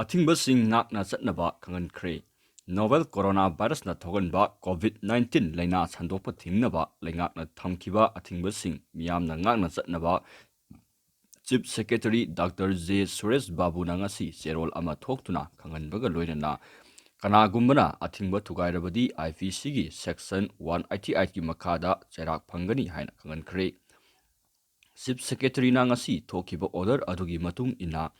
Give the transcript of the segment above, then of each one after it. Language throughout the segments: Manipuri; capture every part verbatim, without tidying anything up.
ꯑꯊꯤꯡꯕꯁꯤꯡ ꯉꯥꯛꯅ ꯆꯠꯅꯕ ꯈꯪꯍꯟꯈ꯭ꯔꯦ꯫ Novel corona virusꯅ ꯊꯣꯛꯍꯟꯕ COVID nineteen ꯂꯥꯏꯅꯥ ꯁꯟꯗꯣꯛꯄ ꯊꯤꯡꯅꯕ ꯂꯩꯉꯥꯛꯅ ꯊꯝꯈꯤꯕ ꯑꯊꯤꯡꯕꯁꯤꯡ ꯃꯤꯌꯥꯝꯅ ꯉꯥꯛꯅ ꯆꯠꯅꯕ Chief Secretary Doctor J Suresh ꯕꯥꯕꯨꯅ ꯉꯁꯤ ꯆꯦꯔꯣꯜ ꯑꯃ ꯊꯣꯛꯇꯨꯅ ꯈꯪꯍꯟꯕꯒ ꯂꯣꯏꯅꯅ, ꯀꯅꯥꯒꯨꯝꯕꯅ ꯑꯊꯤꯡꯕ ꯊꯨꯒꯥꯏꯔꯕꯗꯤ IPCꯒꯤ Section one eighty eightꯀꯤ ꯃꯈꯥꯗ ꯆꯩꯔꯥꯛ ꯐꯪꯒꯅꯤ ꯍꯥꯏꯅ ꯈꯪꯍꯟꯈ꯭ꯔꯦ꯫ Chief Secretaryꯅ ꯉꯁꯤ ꯊꯣꯛꯈꯤꯕ order ꯑꯗꯨꯒꯤ ꯃꯇꯨꯡ ꯏꯟꯅ,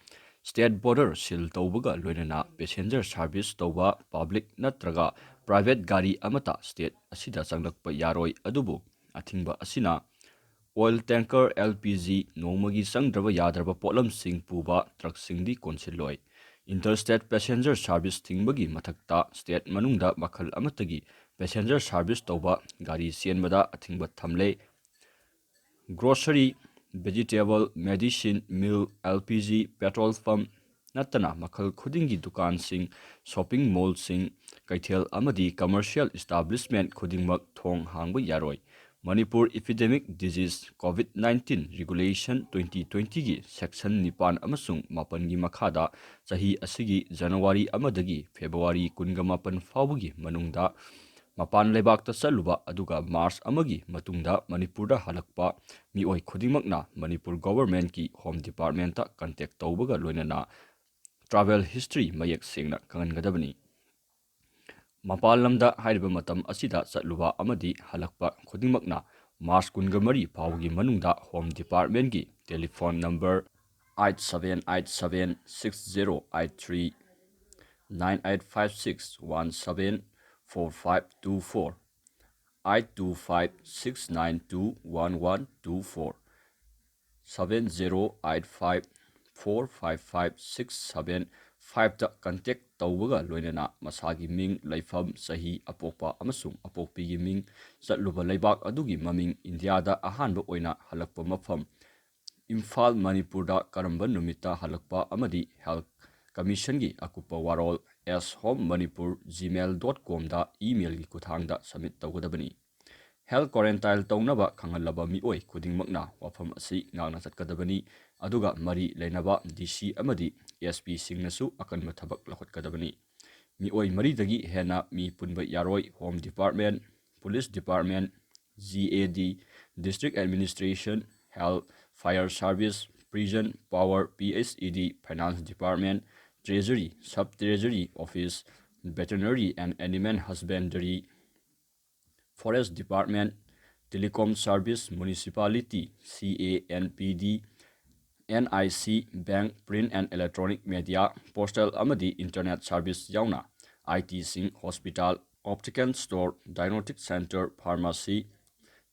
state border seal ꯇꯧꯕꯒ ꯂꯣꯏꯅꯅ passenger service ꯇꯧꯕ public ꯅꯠꯇ꯭ꯔꯒ private ꯒꯥꯔꯤ ꯑꯃꯠꯇ state ꯑꯁꯤꯗ ꯆꯪꯂꯛꯄ ꯌꯥꯔꯣꯏ꯫ ꯑꯗꯨꯕꯨ ꯑꯊꯤꯡꯕ ꯑꯁꯤꯅ oil tanker, LPG, ꯅꯣꯡꯃꯒꯤ ꯆꯪꯗ꯭ꯔꯕ ꯌꯥꯗ꯭ꯔꯕ ꯄꯣꯠꯂꯝꯁꯤꯡ ꯄꯨꯕ truckꯁꯤꯡꯗꯤ ꯀꯣꯟꯁꯤꯜꯂꯣꯏ꯫ Interstate passenger service ꯊꯤꯡꯕꯒꯤ ꯃꯊꯛꯇ, state ꯃꯅꯨꯡꯗ ꯃꯈꯜ ꯑꯃꯠꯇꯒꯤ passenger service ꯇꯧꯕ ꯒꯥꯔꯤ ꯆꯦꯟꯕꯗ ꯑꯊꯤꯡꯕ ꯊꯝꯂꯦ꯫ Grocery, vegetable, medicine, milk, LPG, petrol pump ꯅꯠꯇꯅ ꯃꯈꯜ ꯈꯨꯗꯤꯡꯒꯤ ꯗꯨꯀꯥꯟꯁꯤꯡ, shopping mallꯁꯤꯡ, ꯀꯩꯊꯦꯜ ꯑꯃꯗꯤ commercial establishment ꯈꯨꯗꯤꯡꯃꯛ ꯊꯣꯡ ꯍꯥꯡꯕ ꯌꯥꯔꯣꯏ꯫ Manipur Epidemic Disease COVID nineteen Regulation twenty twentyꯒꯤ Section ꯅꯤꯄꯥꯟ ꯑꯃꯁꯨꯡ ꯃꯥꯄꯟꯒꯤ ꯃꯈꯥꯗ, ꯆꯍꯤ ꯑꯁꯤꯒꯤ January ꯑꯃꯗꯒꯤ February ꯀꯨꯟꯒ ꯃꯥꯄꯟ ꯐꯥꯎꯕꯒꯤ ꯃꯅꯨꯡꯗ ꯃꯄꯥꯟ ꯂꯩꯕꯥꯛꯇ ꯆꯠꯂꯨꯕ ꯑꯗꯨꯒ March ꯑꯃꯒꯤ ꯃꯇꯨꯡꯗ ꯃꯅꯤꯄꯨꯔꯗ ꯍꯜꯂꯛꯄ ꯃꯤꯑꯣꯏ ꯈꯨꯗꯤꯡꯃꯛꯅ ꯃꯅꯤꯄꯨꯔ governmentꯀꯤ Home Departmentꯇ contact ꯇꯧꯕꯒ ꯂꯣꯏꯅꯅ travel history ꯃꯌꯦꯛ ꯁꯦꯡꯅ ꯈꯪꯍꯟꯒꯗꯕꯅꯤ꯫ ꯃꯄꯥꯟ ꯂꯝꯗ ꯍꯥꯏꯔꯤꯕ ꯃꯇꯝ ꯑꯁꯤꯗ ꯆꯠꯂꯨꯕ ꯑꯃꯗꯤ ꯍꯜꯂꯛꯄ ꯈꯨꯗꯤꯡꯃꯛꯅ March ꯀꯨꯟꯒ ꯃꯔꯤ ꯐꯥꯎꯕꯒꯤ ꯃꯅꯨꯡꯗ Home Departmentꯀꯤ telephone number eight seven eight seven six zero eight three, nine eight five six one seven four five two four, eight two five six nine two one one two four, seven zero eight five four five five six seven fiveꯇ contact ꯇꯧꯕꯒ ꯂꯣꯏꯅꯅ ꯃꯁꯥꯒꯤ ꯃꯤꯡ, ꯂꯩꯐꯝ, ꯆꯍꯤ, ꯑꯄꯣꯛꯄ ꯑꯃꯁꯨꯡ ꯑꯄꯣꯛꯄꯤꯒꯤ ꯃꯤꯡ, ꯆꯠꯂꯨꯕ ꯂꯩꯕꯥꯛ ꯑꯗꯨꯒꯤ ꯃꯃꯤꯡ, ꯏꯟꯗꯤꯌꯥꯗ ꯑꯍꯥꯟꯕ ꯑꯣꯏꯅ ꯍꯜꯂꯛꯄ ꯃꯐꯝ, ꯏꯝꯐꯥꯜ, ꯃꯅꯤꯄꯨꯔꯗ ꯀꯔꯝꯕ ꯅꯨꯃꯤꯠꯇ ꯍꯜꯂꯛꯄ ꯑꯃꯗꯤ Health Commissionꯒꯤ ꯑꯀꯨꯞꯄ ꯋꯥꯔꯣꯜ at home manipur gmail dot comꯗ emailꯒꯤ ꯈꯨꯠꯊꯥꯡꯗ submit ꯇꯧꯒꯗꯕꯅꯤ꯫ Health quarantine ꯇꯧꯅꯕ ꯈꯪꯍꯜꯂꯕ ꯃꯤꯑꯣꯏ ꯈꯨꯗꯤꯡꯃꯛꯅ ꯋꯥꯐꯝ ꯑꯁꯤ ꯉꯥꯛꯅ ꯆꯠꯀꯗꯕꯅꯤ, ꯑꯗꯨꯒ ꯃꯔꯤ ꯂꯩꯅꯕ ꯗꯤ ꯁꯤ ꯑꯃꯗꯤ ꯑꯦꯁ ꯄꯤꯁꯤꯡꯅꯁꯨ ꯑꯀꯟꯕ ꯊꯕꯛ ꯂꯧꯈꯠꯀꯗꯕꯅꯤ꯫ ꯃꯤꯑꯣꯏ ꯃꯔꯤꯗꯒꯤ ꯍꯦꯟꯅ ꯃꯤ ꯄꯨꯟꯕ ꯌꯥꯔꯣꯏ꯫ Home Department, Police Department, G A D, District Administration, Health, Fire Service, Prison, Power, P H E D, Finance Department, Treasury, Sub Treasury Office, Veterinary and Animal Husbandry, Forest Department, Telecom Service, Municipality, C A N P D, N I C, Bank, Print and Electronic Media, Postal ꯑꯃꯗꯤ Internet Service ꯌꯥꯎꯅ I T ꯁꯤꯡ, Hospital, Optical Store, Diagnostic Center, Pharmacy,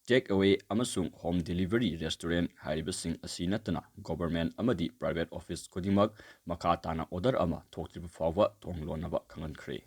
Take Away ꯑꯃꯁꯨꯡ Home Delivery Restaurant ꯍꯥꯏꯔꯤꯕꯁꯤꯡ ꯑꯁꯤ ꯅꯠꯇꯅ Government ꯑꯃꯗꯤ Private Office ꯈꯨꯗꯤꯡꯃꯛ ꯃꯈꯥ ꯇꯥꯅ order ꯑꯃ ꯊꯣꯛꯇ꯭ꯔꯤꯕ ꯐꯥꯎꯕ ꯊꯣꯡ ꯂꯣꯟꯅꯕ ꯈꯪꯍꯟꯈ꯭ꯔꯦ꯫